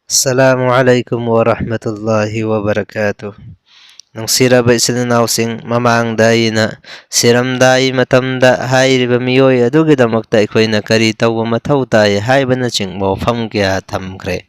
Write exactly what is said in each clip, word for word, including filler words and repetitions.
ꯑꯁꯂꯥꯃꯨ ꯑꯂꯥꯏꯀꯨꯝ ꯋꯥꯔꯍꯃꯇꯨꯜꯂꯥꯍꯤ ꯋꯥꯕꯔꯀꯥꯇꯨ꯫ ꯅꯨꯡꯁꯤꯔꯕ ꯏꯆꯤꯟ ꯏꯅꯥꯎꯁꯤꯡ, ꯃꯃꯥꯡꯗ ꯑꯩꯅ ꯁꯤꯔꯝꯗꯥꯏ ꯃꯇꯝꯗ ꯍꯥꯏꯔꯤꯕ ꯃꯤꯑꯣꯏ ꯑꯗꯨꯒꯤꯗꯃꯛꯇ ꯑꯩꯈꯣꯏꯅ ꯀꯔꯤ ꯇꯧꯕ ꯃꯊꯧ ꯇꯥꯏ ꯍꯥꯏꯕꯅꯆꯤꯡꯕ ꯋꯥꯐꯝ ꯀꯌꯥ ꯊꯝꯈ꯭ꯔꯦ꯫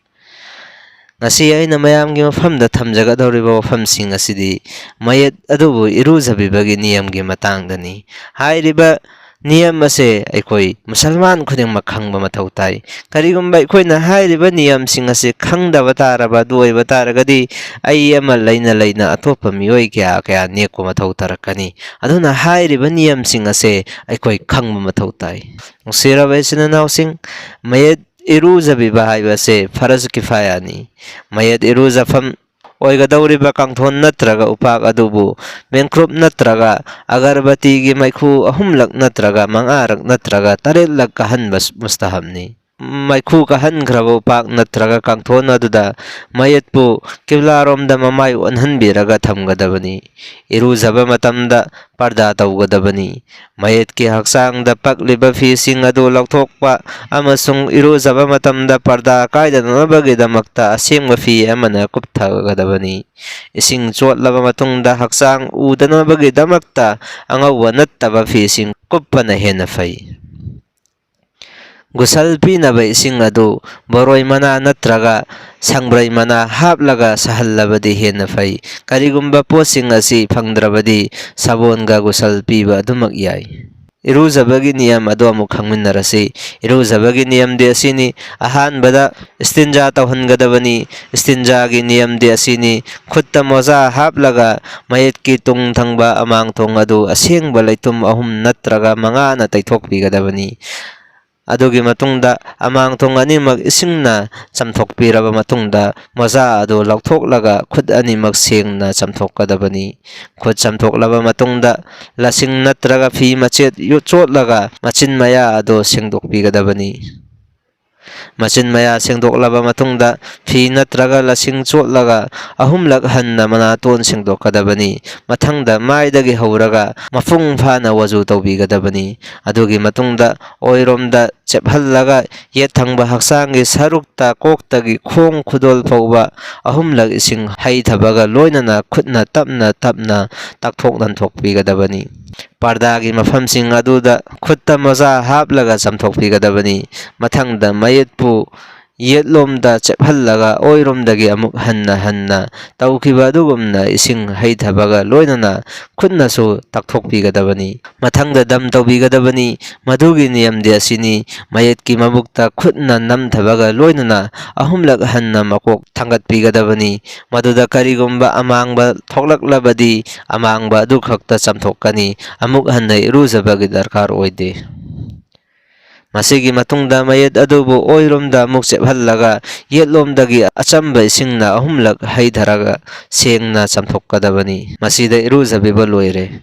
ꯉꯁꯤ ꯑꯩꯅ ꯃꯌꯥꯝꯒꯤ ꯃꯐꯝꯗ ꯊꯝꯖꯒꯗꯧꯔꯤꯕ ꯋꯥꯐꯝꯁꯤꯡ ꯑꯁꯤꯗꯤ ꯃꯌꯦꯠ ꯑꯗꯨꯕꯨ ꯏꯔꯨꯖꯕꯤꯕꯒꯤ ꯅꯤꯌꯝꯒꯤ ꯃꯇꯥꯡꯗꯅꯤ꯫ ꯍꯥꯏꯔꯤꯕ ꯅꯤꯌꯝ ꯑꯁꯦ ꯑꯩꯈꯣꯏ ꯃꯨꯁꯜꯃꯥꯟ ꯈꯨꯗꯤꯡꯃꯛ ꯈꯪꯕ ꯃꯊꯧ ꯇꯥꯏ꯫ ꯀꯔꯤꯒꯨꯝꯕ ꯑꯩꯈꯣꯏꯅ ꯍꯥꯏꯔꯤꯕ ꯅꯤꯌꯝꯁꯤꯡ ꯑꯁꯤ ꯈꯪꯗꯕ ꯇꯥꯔꯕ ꯑꯗꯨ ꯑꯣꯏꯕ ꯇꯥꯔꯒꯗꯤ, ꯑꯩ ꯑꯃ ꯂꯩꯅ ꯂꯩꯅ ꯑꯇꯣꯞꯄ ꯃꯤꯑꯣꯏ ꯀꯌꯥ ꯀꯌꯥ ꯅꯦꯛꯄ ꯃꯊꯧ ꯇꯥꯔꯛꯀꯅꯤ꯫ ꯑꯗꯨꯅ ꯍꯥꯏꯔꯤꯕ ꯅꯤꯌꯝꯁꯤꯡ ꯑꯁꯦ ꯑꯩꯈꯣꯏ ꯈꯪꯕ ꯃꯊꯧ ꯇꯥꯏ꯫ ꯅꯨꯡꯁꯤꯔꯕ ꯏꯆꯤꯟ ꯏꯅꯥꯎꯁꯤꯡ, ꯃꯌꯦꯠ ꯏꯔꯨꯖꯕꯤꯕ ꯍꯥꯏꯕꯁꯦ ꯐꯔꯖ ꯀꯤꯐꯥꯌꯥꯅꯤ꯫ ꯃꯌꯦꯠ ꯏꯔꯨꯖꯐꯝ ꯑꯣꯏꯒꯗꯧꯔꯤꯕ ꯀꯥꯡꯊꯣꯟ ꯅꯠꯇ꯭ꯔꯒ ꯎꯄꯥꯛ ꯑꯗꯨꯕꯨ ꯃꯦꯟꯈ꯭ꯔꯨꯞ ꯅꯠꯇ꯭ꯔꯒ ꯑꯒꯔꯕꯇꯤꯒꯤ ꯃꯩꯈꯨ ꯑꯍꯨꯝꯂꯛ ꯅꯠꯇ꯭ꯔꯒ ꯃꯉꯥꯔꯛ ꯅꯠꯇ꯭ꯔꯒ ꯇꯔꯦꯠꯂꯛ ꯀꯥꯍꯟꯕ ꯃꯨꯁꯇꯍꯕꯅꯤ꯫ ꯃꯩꯈꯨ ꯀꯥꯍꯟꯈ꯭ꯔꯕ ꯎꯄꯥꯛ ꯅꯠꯇ꯭ꯔꯒ ꯀꯥꯡꯊꯣꯟ ꯑꯗꯨꯗ ꯃꯌꯦꯠꯄꯨ ꯀꯤꯕ꯭ꯂꯥꯔꯣꯝꯗ ꯃꯃꯥꯏ ꯑꯣꯟꯍꯟꯕꯤꯔꯒ ꯊꯝꯒꯗꯕꯅꯤ꯫ ꯏꯔꯨꯖꯕ ꯃꯇꯝꯗ ꯄꯔꯗꯥ ꯇꯧꯒꯗꯕꯅꯤ꯫ ꯃꯌꯦꯠꯀꯤ ꯍꯛꯆꯥꯡꯗ ꯄꯛꯂꯤꯕ ꯐꯤꯁꯤꯡ ꯑꯗꯨ ꯂꯧꯊꯣꯛꯄ ꯑꯃꯁꯨꯡ ꯏꯔꯨꯖꯕ ꯃꯇꯝꯗ ꯄꯔꯗꯥ ꯀꯥꯏꯗꯅꯕꯒꯤꯗꯃꯛꯇ ꯑꯁꯦꯡꯕ ꯐꯤ ꯑꯃꯅ ꯀꯨꯞꯊꯒꯗꯕꯅꯤ꯫ ꯏꯁꯤꯡ ꯆꯣꯠꯂꯕ ꯃꯇꯨꯡꯗ ꯍꯛꯆꯥꯡ ꯎꯗꯅꯕꯒꯤꯗꯃꯛꯇ ꯑꯉꯧꯕ ꯅꯠꯇꯕ ꯐꯤꯁꯤꯡ ꯀꯨꯞꯄꯅ ꯍꯦꯟꯅ ꯐꯩ꯫ ꯒꯨꯁꯜ ꯄꯤꯅꯕ ꯏꯁꯤꯡ ꯑꯗꯨ ꯕꯣꯔꯣꯏ ꯃꯅꯥ ꯅꯠꯇ꯭ꯔꯒ ꯁꯪꯕ꯭ꯔꯩ ꯃꯅꯥ ꯍꯥꯞꯂꯒ ꯁꯥꯍꯜꯂꯕꯗꯤ ꯍꯦꯟꯅ ꯐꯩ꯫ ꯀꯔꯤꯒꯨꯝꯕ ꯄꯣꯠꯁꯤꯡ ꯑꯁꯤ ꯐꯪꯗ꯭ꯔꯕꯗꯤ ꯁꯥꯕꯣꯟꯒ ꯒꯨꯁꯜ ꯄꯤꯕ ꯑꯗꯨꯃꯛ ꯌꯥꯏ꯫ ꯏꯔꯨꯖꯕꯒꯤ ꯅꯤꯌꯝ ꯑꯗꯨ ꯑꯃꯨꯛ ꯈꯪꯃꯤꯟꯅꯔꯁꯤ꯫ ꯏꯔꯨꯖꯕꯒꯤ ꯅꯤꯌꯝꯗꯤ ꯑꯁꯤꯅꯤ: ꯑꯍꯥꯟꯕꯗ ꯏꯁꯇꯤꯟꯖꯥ ꯇꯧꯍꯟꯒꯗꯕꯅꯤ꯫ ꯏꯁꯇꯤꯟꯖꯥꯒꯤ ꯅꯤꯌꯝꯗꯤ ꯑꯁꯤꯅꯤ: ꯈꯨꯠꯇ ꯃꯣꯖꯥ ꯍꯥꯞꯂꯒ ꯃꯌꯦꯠꯀꯤ ꯇꯨꯡ ꯊꯪꯕ ꯑꯃꯥꯡ ꯊꯣꯡ ꯑꯗꯨ ꯑꯁꯦꯡꯕ ꯂꯩꯇꯨꯝ ꯑꯍꯨꯝ ꯅꯠꯇ꯭ꯔꯒ ꯃꯉꯥꯅ ꯇꯩꯊꯣꯛꯄꯤꯒꯗꯕꯅꯤ꯫ ꯑꯗꯨꯒꯤ ꯃꯇꯨꯡꯗ ꯑꯃꯥꯡ ꯊꯣꯡ ꯑꯅꯤꯃꯛ ꯏꯁꯤꯡꯅ ꯆꯥꯝꯊꯣꯛꯄꯤꯔꯕ ꯃꯇꯨꯡꯗ, ꯃꯣꯖꯥ ꯑꯗꯨ ꯂꯧꯊꯣꯛꯂꯒ ꯈꯨꯠ ꯑꯅꯤꯃꯛ ꯁꯦꯡꯅ ꯆꯥꯝꯊꯣꯛꯀꯗꯕꯅꯤ꯫ ꯈꯨꯠ ꯆꯥꯝꯊꯣꯛꯂꯕ ꯃꯇꯨꯡꯗ, ꯂꯁꯤꯡ ꯅꯠꯇ꯭ꯔꯒ ꯐꯤ ꯃꯆꯦꯠ ꯌꯨ-, ꯆꯣꯠꯂꯒ ꯃꯆꯤꯟ ꯃꯌꯥ ꯑꯗꯨ ꯁꯦꯡꯗꯣꯛꯄꯤꯒꯗꯕꯅꯤ꯫ ꯃꯆꯤꯟ ꯃꯌꯥ ꯁꯦꯡꯗꯣꯛꯂꯕ ꯃꯇꯨꯡꯗ ꯐꯤ ꯅꯠꯇ꯭ꯔꯒ ꯂꯁꯤꯡ ꯆꯣꯠꯂꯒ ꯑꯍꯨꯝꯂꯛ ꯍꯟꯅ ꯃꯅꯥꯇꯣꯟ ꯁꯦꯡꯗꯣꯛꯀꯗꯕꯅꯤ꯫ ꯃꯊꯪꯗ ꯃꯥꯏꯗꯒꯤ ꯍꯧꯔꯒ ꯃꯄꯨꯡ ꯐꯥꯅ ꯋꯖꯨ ꯇꯧꯕꯤꯒꯗꯕꯅꯤ꯫ ꯑꯗꯨꯒꯤ ꯃꯇꯨꯡꯗ ꯑꯣꯏꯔꯣꯝꯗ ꯆꯦꯞꯍꯜꯂꯒ ꯌꯦꯠ ꯊꯪꯕ ꯍꯛꯆꯥꯡꯒꯤ ꯁꯔꯨꯛꯇ ꯀꯣꯛꯇꯒꯤ ꯈꯣꯡ ꯈꯨꯗꯣꯜ ꯐꯥꯎꯕ ꯑꯍꯨꯝꯂꯛ ꯏꯁꯤꯡ ꯍꯩꯊꯕꯒ ꯂꯣꯏꯅꯅ ꯈꯨꯠꯅ ꯇꯞꯅ ꯇꯞꯅ ꯇꯛꯊꯣꯛ ꯅꯟꯊꯣꯛꯄꯤꯒꯗꯕꯅꯤ꯫ ꯄꯔꯗꯥꯒꯤ ꯃꯐꯝꯁꯤꯡ ꯑꯗꯨꯗ ꯈꯨꯠꯇ ꯃꯣꯖꯥ ꯍꯥꯞꯂꯒ ꯆꯥꯝꯊꯣꯛꯄꯤꯒꯗꯕꯅꯤ꯫ ꯃꯊꯪꯗ ꯃꯌꯦꯠꯄꯨ ꯌꯦꯠꯂꯣꯝꯗ ꯆꯦꯞꯍꯜꯂꯒ ꯑꯣꯏꯔꯣꯝꯗꯒꯤ ꯑꯃꯨꯛ ꯍꯟꯅ ꯍꯟꯅ ꯇꯧꯈꯤꯕ ꯑꯗꯨꯒꯨꯝꯅ ꯏꯁꯤꯡ ꯍꯩꯊꯕꯒ ꯂꯣꯏꯅꯅ ꯈꯨꯠꯅꯁꯨ ꯇꯛꯊꯣꯛꯄꯤꯒꯗꯕꯅꯤ꯫ ꯃꯊꯪꯗ ꯗꯝ ꯇꯧꯕꯤꯒꯗꯕꯅꯤ꯫ ꯃꯗꯨꯒꯤ ꯅꯤꯌꯝꯗꯤ ꯑꯁꯤꯅꯤ: ꯃꯌꯦꯠꯀꯤ ꯃꯕꯨꯛꯇ ꯈꯨꯠꯅ ꯅꯝꯊꯕꯒ ꯂꯣꯏꯅꯅ ꯑꯍꯨꯝꯂꯛ ꯍꯟꯅ ꯃꯀꯣꯛ ꯊꯥꯡꯒꯠꯄꯤꯒꯗꯕꯅꯤ꯫ ꯃꯗꯨꯗ ꯀꯔꯤꯒꯨꯝꯕ ꯑꯃꯥꯡꯕ ꯊꯣꯛꯂꯛꯂꯕꯗꯤ ꯑꯃꯥꯡꯕ ꯑꯗꯨ ꯈꯛꯇ ꯆꯥꯝꯊꯣꯛꯀꯅꯤ꯫ ꯑꯃꯨꯛ ꯍꯟꯅ ꯏꯔꯨꯖꯕꯒꯤ ꯗꯔꯀꯥꯔ ꯑꯣꯏꯗꯦ꯫ ꯃꯁꯤꯒꯤ ꯃꯇꯨꯡꯗ ꯃꯌꯦꯠ ꯑꯗꯨꯕꯨ ꯑꯣꯏꯔꯣꯝꯗ ꯑꯃꯨꯛ ꯆꯦꯞꯍꯜꯂꯒ ꯌꯦꯠꯂꯣꯝꯗꯒꯤ ꯑꯆꯝꯕ ꯏꯁꯤꯡꯅ ꯑꯍꯨꯝꯂꯛ ꯍꯩꯊꯔꯒ ꯁꯦꯡꯅ ꯆꯥꯝꯊꯣꯛꯀꯗꯕꯅꯤ꯫ ꯃꯁꯤꯗ ꯏꯔꯨꯖꯕꯤꯕ ꯂꯣꯏꯔꯦ꯫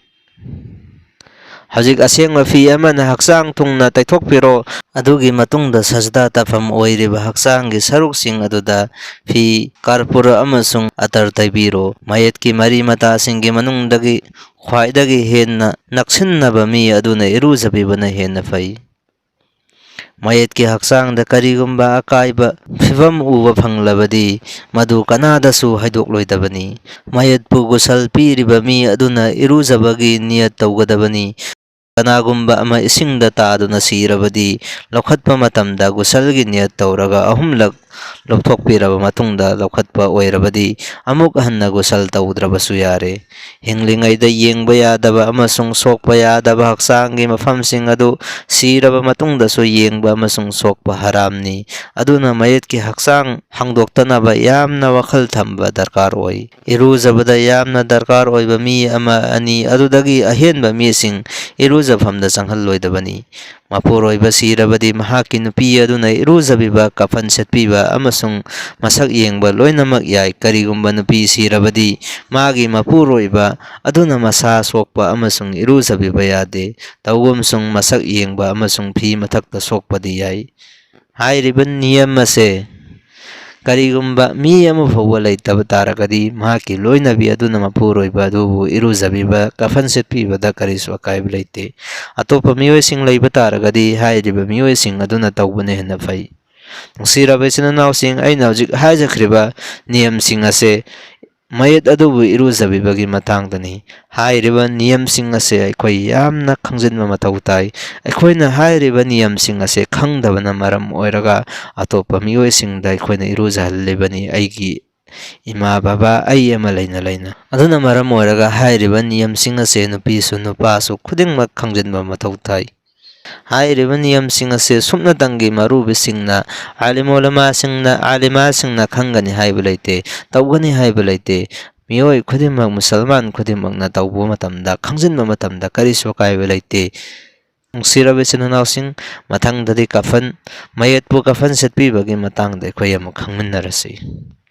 ꯍꯧꯖꯤꯛ ꯑꯁꯦꯡꯕ ꯐꯤ ꯑꯃꯅ ꯍꯛꯆꯥꯡ ꯊꯨꯡꯅ ꯇꯩꯊꯣꯛꯄꯤꯔꯣ꯫ ꯑꯗꯨꯒꯤ ꯃꯇꯨꯡꯗ ꯁꯖꯗꯥ ꯇꯥꯐꯝ ꯑꯣꯏꯔꯤꯕ ꯍꯛꯆꯥꯡꯒꯤ ꯁꯔꯨꯛꯁꯤꯡ ꯑꯗꯨꯗ ꯐꯤ, ꯀꯥꯔꯄꯨꯔ ꯑꯃꯁꯨꯡ ꯑꯇꯔ ꯇꯩꯕꯤꯔꯣ꯫ ꯃꯌꯦꯠꯀꯤ ꯃꯔꯤ ꯃꯇꯥꯁꯤꯡꯒꯤ ꯃꯅꯨꯡꯗꯒꯤ ꯈ꯭ꯋꯥꯏꯗꯒꯤ ꯍꯦꯟꯅ ꯅꯛꯁꯤꯟꯅꯕ ꯃꯤ ꯑꯗꯨꯅ ꯏꯔꯨꯖꯕꯤꯕꯅ ꯍꯦꯟꯅ ꯐꯩ꯫ ꯃꯌꯦꯠꯀꯤ ꯍꯛꯆꯥꯡꯗ ꯀꯔꯤꯒꯨꯝꯕ ꯑꯀꯥꯏꯕ ꯐꯤꯚꯝ ꯎꯕ ꯐꯪꯂꯕꯗꯤ, ꯃꯗꯨ ꯀꯅꯥꯗꯁꯨ ꯍꯥꯏꯗꯣꯛꯂꯣꯏꯗꯕꯅꯤ꯫ ꯃꯌꯦꯠꯄꯨ ꯒꯨꯁꯜ ꯄꯤꯔꯤꯕ ꯃꯤ ꯑꯗꯨꯅ ꯏꯔꯨꯖꯕꯒꯤ ꯅꯤꯌꯠ ꯇꯧꯒꯗꯕꯅꯤ꯫ ꯀꯅꯥꯒꯨꯝꯕ ꯑꯃ ꯏꯁꯤꯡꯗ ꯇꯥꯗꯨꯅ ꯁꯤꯔꯕꯗꯤ, ꯂꯧꯈꯠꯄ ꯃꯇꯝꯗ ꯒꯨꯁꯜꯒꯤ ꯅꯤꯌꯠ ꯇꯧꯔꯒ ꯑꯍꯨꯝꯂꯛ ꯂꯧꯊꯣꯛꯄꯤꯔꯕ ꯃꯇꯨꯡꯗ ꯂꯧꯈꯠꯄ ꯑꯣꯏꯔꯕꯗꯤ, ꯑꯃꯨꯛ ꯍꯟꯅ ꯒꯨꯁꯜ ꯇꯧꯗ꯭ꯔꯕꯁꯨ ꯌꯥꯔꯦ꯫ ꯍꯤꯡꯂꯤꯉꯩꯗ ꯌꯦꯡꯕ ꯌꯥꯗꯕ ꯑꯃꯁꯨꯡ ꯁꯣꯛꯄ ꯌꯥꯗꯕ ꯍꯛꯆꯥꯡꯒꯤ ꯃꯐꯝꯁꯤꯡ ꯑꯗꯨ ꯁꯤꯔꯕ ꯃꯇꯨꯡꯗꯁꯨ ꯌꯦꯡꯕ ꯑꯃꯁꯨꯡ ꯁꯣꯛꯄ ꯍꯔꯥꯝꯅꯤ꯫ ꯑꯗꯨꯅ ꯃꯌꯦꯠꯀꯤ ꯍꯛꯆꯥꯡ ꯍꯥꯡꯗꯣꯛꯇꯅꯕ ꯌꯥꯝꯅ ꯋꯥꯈꯜ ꯊꯝꯕ ꯗꯔꯀꯥꯔ ꯑꯣꯏ꯫ ꯏꯔꯨꯖꯕꯗ ꯌꯥꯝꯅ ꯗꯔꯀꯥꯔ ꯑꯣꯏꯕ ꯃꯤ ꯑꯃ ꯑꯅꯤ ꯑꯗꯨꯗꯒꯤ ꯑꯍꯦꯟꯕ ꯃꯤꯁꯤꯡ ꯏꯔꯨꯖꯐꯝꯗ ꯆꯪꯍꯜꯂꯣꯏꯗꯕꯅꯤ꯫ ꯃꯄꯨꯔꯣꯏꯕ ꯁꯤꯔꯕꯗꯤ ꯃꯍꯥꯛꯀꯤ ꯅꯨꯄꯤ ꯑꯗꯨꯅ ꯏꯔꯨꯖꯕꯤꯕ, ꯀꯐꯟ ꯁꯦꯠꯄꯤꯕ ꯑꯃꯁꯨꯡ ꯃꯁꯛ ꯌꯦꯡꯕ ꯂꯣꯏꯅꯃꯛ ꯌꯥꯏ꯫ ꯀꯔꯤꯒꯨꯝꯕ ꯅꯨꯄꯤ ꯁꯤꯔꯕꯗꯤ ꯃꯥꯒꯤ ꯃꯄꯨꯔꯣꯏꯕ ꯑꯗꯨꯅ ꯃꯁꯥ ꯁꯣꯛꯄ ꯑꯃꯁꯨꯡ ꯏꯔꯨꯖꯕꯤꯕ ꯌꯥꯗꯦ꯫ ꯇꯧꯒꯨꯝꯁꯨꯡ ꯃꯁꯛ ꯌꯦꯡꯕ ꯑꯃꯁꯨꯡ ꯐꯤ ꯃꯊꯛꯇ ꯁꯣꯛꯄꯗꯤ ꯌꯥꯏ꯫ ꯍꯥꯏꯔꯤꯕ ꯅꯤꯌꯝ ꯑꯁꯦ ꯀꯔꯤꯒꯨꯝꯕ ꯃꯤ ꯑꯃ ꯐꯥꯎꯕ ꯂꯩꯇꯕ ꯇꯥꯔꯒꯗꯤ, ꯃꯍꯥꯛꯀꯤ ꯂꯣꯏꯅꯕꯤ ꯑꯗꯨꯅ ꯃꯄꯨꯔꯣꯏꯕ ꯑꯗꯨꯕꯨ ꯏꯔꯨꯖꯕꯤꯕ, ꯀꯐꯟ ꯁꯦꯠꯄꯤꯕꯗ ꯀꯔꯤꯁꯨ ꯑꯀꯥꯏꯕ ꯂꯩꯇꯦ꯫ ꯑꯇꯣꯞꯄ ꯃꯤꯑꯣꯏꯁꯤꯡ ꯂꯩꯕ ꯇꯥꯔꯒꯗꯤ, ꯍꯥꯏꯔꯤꯕ ꯃꯤꯑꯣꯏꯁꯤꯡ ꯑꯗꯨꯅ ꯇꯧꯕꯅ ꯍꯦꯟꯅ ꯐꯩ꯫ ꯅꯨꯡꯁꯤꯔꯕ ꯏꯆꯤꯟ ꯏꯅꯥꯎꯁꯤꯡ, ꯑꯩꯅ ꯍꯧꯖꯤꯛ ꯍꯥꯏꯖꯈ꯭ꯔꯤꯕ ꯅꯤꯌꯝꯁꯤꯡ ꯑꯁꯦ ꯃꯌꯦꯠ ꯑꯗꯨꯕꯨ ꯏꯔꯨꯖꯕꯤꯕꯒꯤ ꯃꯇꯥꯡꯗꯅꯤ꯫ ꯍꯥꯏꯔꯤꯕ ꯅꯤꯌꯝꯁꯤꯡ ꯑꯁꯦ ꯑꯩꯈꯣꯏ ꯌꯥꯝꯅ ꯈꯪꯖꯤꯟꯕ ꯃꯊꯧ ꯇꯥꯏ꯫ ꯑꯩꯈꯣꯏꯅ ꯍꯥꯏꯔꯤꯕ ꯅꯤꯌꯝꯁꯤꯡ ꯑꯁꯦ ꯈꯪꯗꯕꯅ ꯃꯔꯝ ꯑꯣꯏꯔꯒ ꯑꯇꯣꯞꯄ ꯃꯤꯑꯣꯏꯁꯤꯡꯗ ꯑꯩꯈꯣꯏꯅ ꯏꯔꯨꯖꯍꯜꯂꯤꯕꯅꯤ, ꯑꯩꯒꯤ ꯏꯃꯥ ꯕꯕꯥ ꯑꯩ ꯑꯃ ꯂꯩꯅ ꯂꯩꯅ꯫ ꯑꯗꯨꯅ ꯃꯔꯝ ꯑꯣꯏꯔꯒ ꯍꯥꯏꯔꯤꯕ ꯅꯤꯌꯝꯁꯤꯡ ꯑꯁꯦ ꯅꯨꯄꯤꯁꯨ ꯅꯨꯄꯥꯁꯨ ꯈꯨꯗꯤꯡꯃꯛ ꯈꯪꯖꯤꯟꯕ ꯃꯊꯧ ꯇꯥꯏ꯫ ꯍꯥꯏꯔꯤꯕ ꯅꯤꯌꯝꯁꯤꯡ ꯑꯁꯦ ꯁꯨꯞꯅꯇꯪꯒꯤ ꯃꯧꯔꯨꯕꯤꯁꯤꯡꯅ, ꯑꯥꯂꯤꯝ ꯎꯂꯃꯥꯁꯤꯡꯅ, ꯑꯥꯂꯤꯃꯥꯁꯤꯡꯅ ꯈꯪꯒꯅꯤ ꯍꯥꯏꯕ ꯂꯩꯇꯦ, ꯇꯧꯒꯅꯤ ꯍꯥꯏꯕ ꯂꯩꯇꯦ꯫ ꯃꯤꯑꯣꯏ ꯈꯨꯗꯤꯡꯃꯛ, ꯃꯨꯁꯜꯃꯥꯟ ꯈꯨꯗꯤꯡꯃꯛꯅ ꯇꯧꯕ ꯃꯇꯝꯗ, ꯈꯪꯖꯤꯟꯕ ꯃꯇꯝꯗ ꯀꯔꯤꯁꯨ ꯑꯀꯥꯏꯕ ꯂꯩꯇꯦ꯫ ꯅꯨꯡꯁꯤꯔꯕ ꯏꯆꯤꯟ ꯏꯅꯥꯎꯁꯤꯡ, ꯃꯊꯪꯗꯗꯤ ꯀꯐꯟ, ꯃꯌꯦꯠꯄꯨ ꯀꯐꯟ ꯁꯦꯠꯄꯤꯕꯒꯤ ꯃꯇꯥꯡꯗ ꯑꯩꯈꯣꯏ ꯑꯃꯨꯛ ꯈꯪꯃꯤꯟꯅꯔꯁꯤ꯫